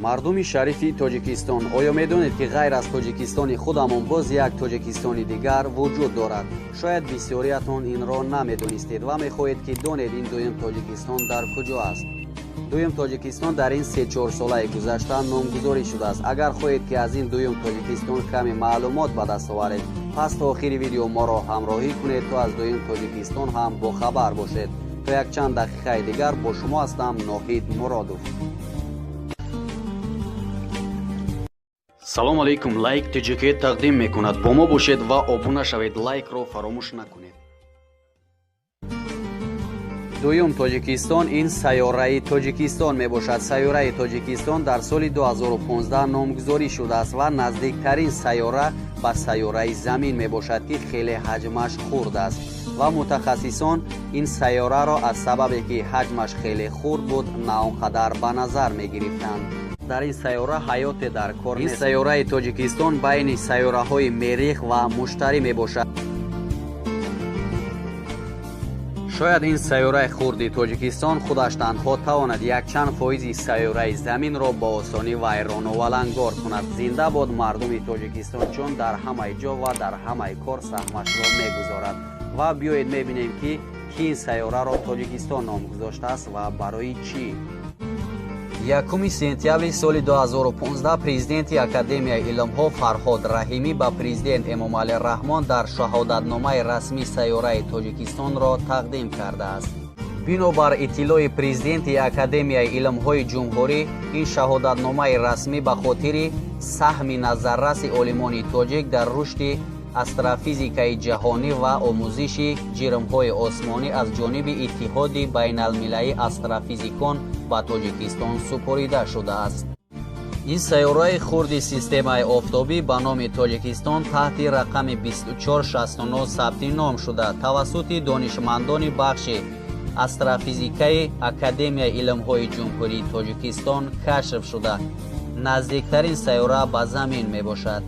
Мардуми шарифи Тоҷикистон, оё медонед, ки ғайр аз Тоҷикистони худамон боз як Тоҷикистони дигар вуҷуд дорад? Шояд бисёриятон инро намедонистед ва мехоҳед, ки донед ин дуюм Тоҷикистон дар куҷо аст. Дуюм Тоҷикистон дар ин се-чор солаи гузашта номгузорӣ шудааст. Агар хоҳед, ки аз ин дуюм Тоҷикистон каме маълумот ба даст оваред, пас то охири видео моро ҳамроҳӣ кунед, то аз дуюм Тоҷикистон ҳам бохабар бошед. То якчанд дақиқаи дигар бо шумо ҳастам Ноҳид Муродов. Салом алейкум, Лайк ТЖК тақдим мекунад. Бо мо бошед ва обуна шавед. Лайкро фаромӯш накунед. Дуюм Тоҷикистон ин сайёраи Тоҷикистон мебошад. Сайёраи Тоҷикистон дар соли 2015 номгузорӣ шудааст ва наздиктарин сайёра ба сайёраи Замин мебошад, ки хеле ҳаҷмаш хурд аст. Ва мутахассисон ин сайёраро аз сабабе, ки ҳаҷмаш хеле хурд буд, на он қадар ба назар мегирифтанд. Дар ин сайёра ҳаёте дар кор нест. Ин сайёраи Тоҷикистон байни сайёраҳои Мерих ва Муштарӣ мебошад. Шояд ин сайёраи хурди Тоҷикистон худаш танҳо тавонад якчанд фоизи сайёраи Заминро ба осонӣ вайрону валангор кунад. Зинда бод мардуми Тоҷикистон, чун дар ҳамаи ҷо ва дар ҳамаи кор саҳмашро мегузорад. Ва биёед мебинем, ки ки ин сайёраро Тоҷикистон ном гузоштааст ва барои чӣ. 1 сентябри соли 2015 президенти Академияи илмҳо Фарҳод Раҳимӣ ба президент Эмомалӣ Раҳмон дар шаҳодатномаи расмӣ сайёраи Тоҷикистонро тақдим кардааст. Бинобар иттилои президенти Академияи илмҳои ҷумҳурӣ, ин шаҳодатномаи расмӣ ба хотири саҳми назарраси олимони тоҷик дар рушди астрофизикаи ҷаҳонӣ ва омӯзиши ҷирмҳои осмонӣ аз ҷониби Иттиҳоди байналмилалии астрофизикон ба Тоҷикистон супорида шудааст. Ин сайёраи хурди системаи офтобӣ ба номи Тоҷикистон таҳти рақами 2469 сабти ном шуда, тавассути донишмандони бахши астрофизикаи Академияи илмҳои Ҷумҳурии Тоҷикистон кашф шуда, наздиктарин сайёра ба Замин мебошад.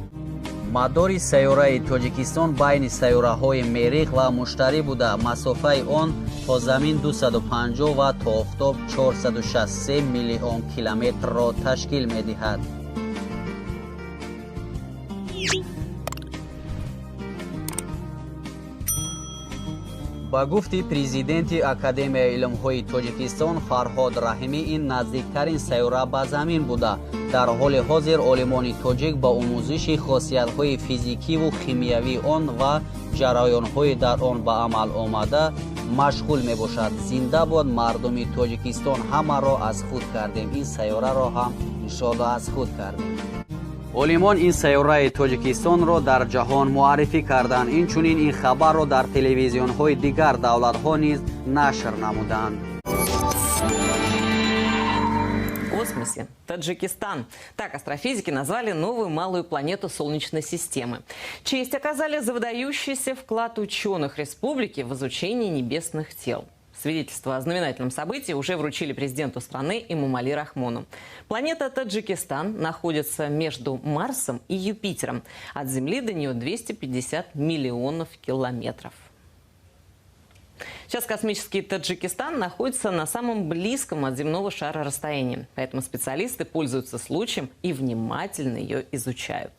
Мадори сайёраи Тоҷикистон байни сайёраҳои Мерих ва Муштарӣ буда, масофаи он то Замин 250 ва то Офтоб 463 миллион километрро ташкил медиҳад. Ба гуфти президенти Академияи илмҳои Тоҷикистон Фарҳод Раҳимӣ, ин наздиктарин сайёра ба Замин буда, дар ҳоли ҳозир олимони тоҷик ба омӯзиши хосиятҳои физикиву химиявии он ва ҷараёнҳои дар он ба амал омада машғул мебошад. Зинда бод мардуми Тоҷикистон, ҳамаро аз худ кардем, ин сайёраро ҳам иншоалло аз худ кардем. Олимон ин сайёраи Тоҷикистонро дар ҷаҳон муаррифӣ карданд. Инчунин ин хабарро дар телевизионҳои дигар давлатҳо низ нашр намуданд. Космосе Таджикистан. Так астрофизики назвали новую малую планету Солнечной системы. Честь оказали за выдающийся вклад ученых республики в изучение небесных тел. Свидетельство о знаменательном событии уже вручили президенту страны Эмомали Рахмону. Планета Таджикистан находится между Марсом и Юпитером. От Земли до нее 250 миллионов километров. Сейчас космический Таджикистан находится на самом близком от земного шара расстоянии. Поэтому специалисты пользуются случаем и внимательно ее изучают.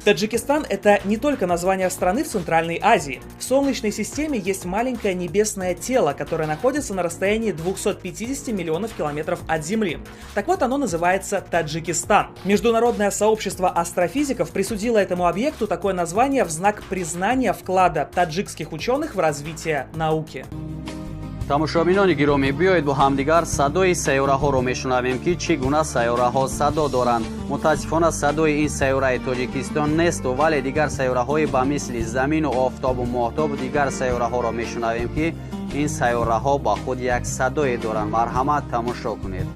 Таджикистан – это не только название страны в Центральной Азии. В Солнечной системе есть маленькое небесное тело, которое находится на расстоянии 250 миллионов километров от Земли. Так вот, оно называется Таджикистан. Международное сообщество астрофизиков присудило этому объекту такое название в знак признания вклада таджикских ученых в развитие науки. Тамошобинони гиромӣ, биёед бо ҳамдигар садои сайёраҳоро мешунавем, ки чӣ гуна сайёраҳо садо доранд. Мутаассифона, садои ин сайёраи Тоҷикистон несту, вале дигар сайёраҳои ба мисли Замину Офтобу Моҳтобу дигар сайёраҳоро мешунавем, ки ин сайёраҳо ба худ як садое доранд. Марҳамат, тамошо кунед.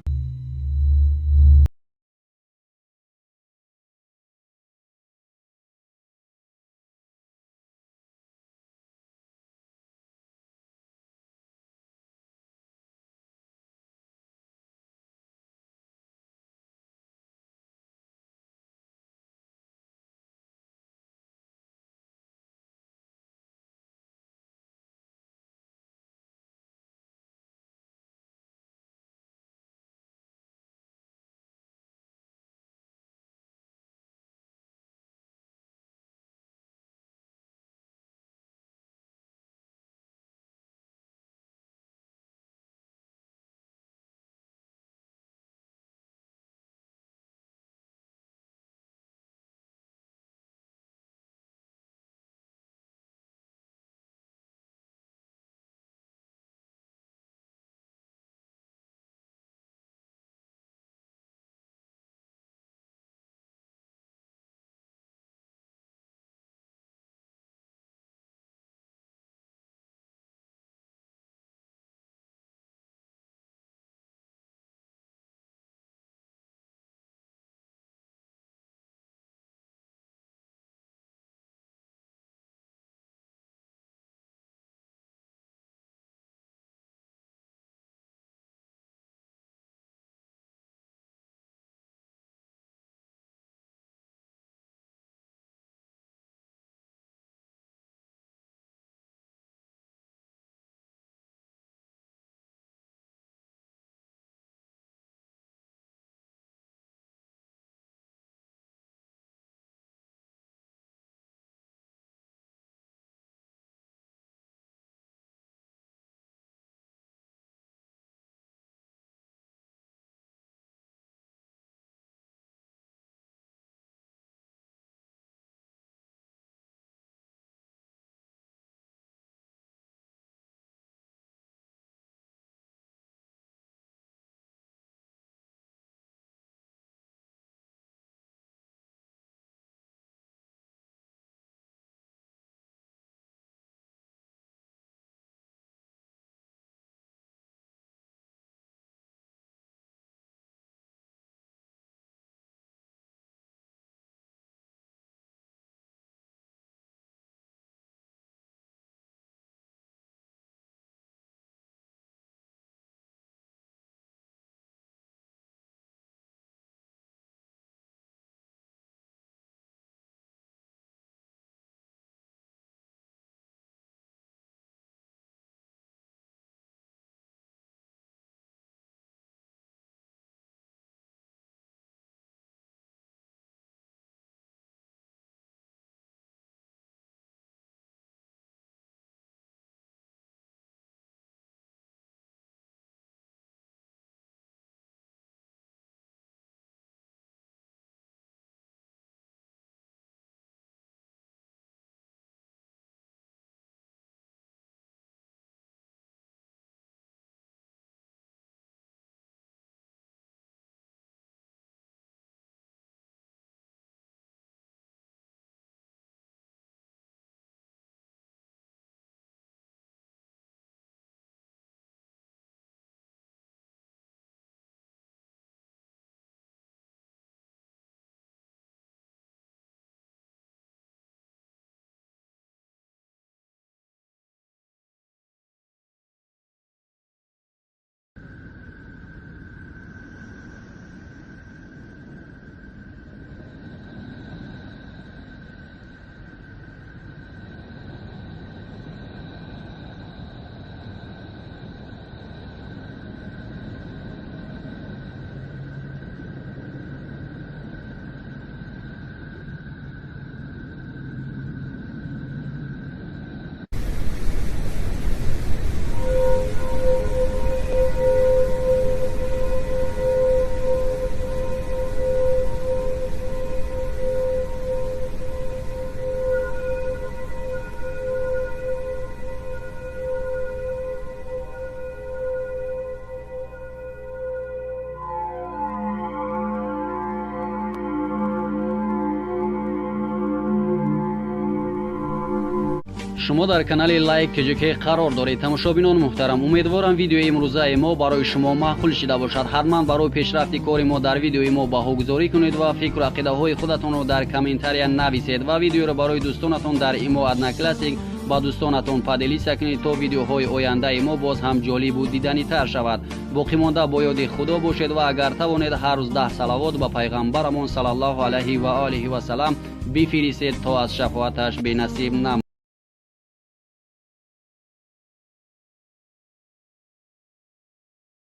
Шумо дар канали Лайк ТЖК қарор доред. Тамошобинони муҳтарам, умедворам, видеои имрӯзаи мо барои шумо маъқул шида бошад. Ҳатман барои пешрафти кори мо дар видеои мо баҳогузорӣ кунед ва фикру ақидаҳои худатонро дар комментария нависед ва видеоро барои дӯстонатон дар Имо, Одноклассник ба дӯстонатон поделиться кунед, то видеоҳои ояндаи мо боз ҳам ҷолибу диданитар шавад. Боқӣ монда бо ёди Худо бошед ва агар тавонед, ҳар рӯз 10 салавот ба пайғамбарамон, саллаллоҳу алайҳи ва олиҳи васалам, бифиристед, то аз шафоаташ бенасиб нам.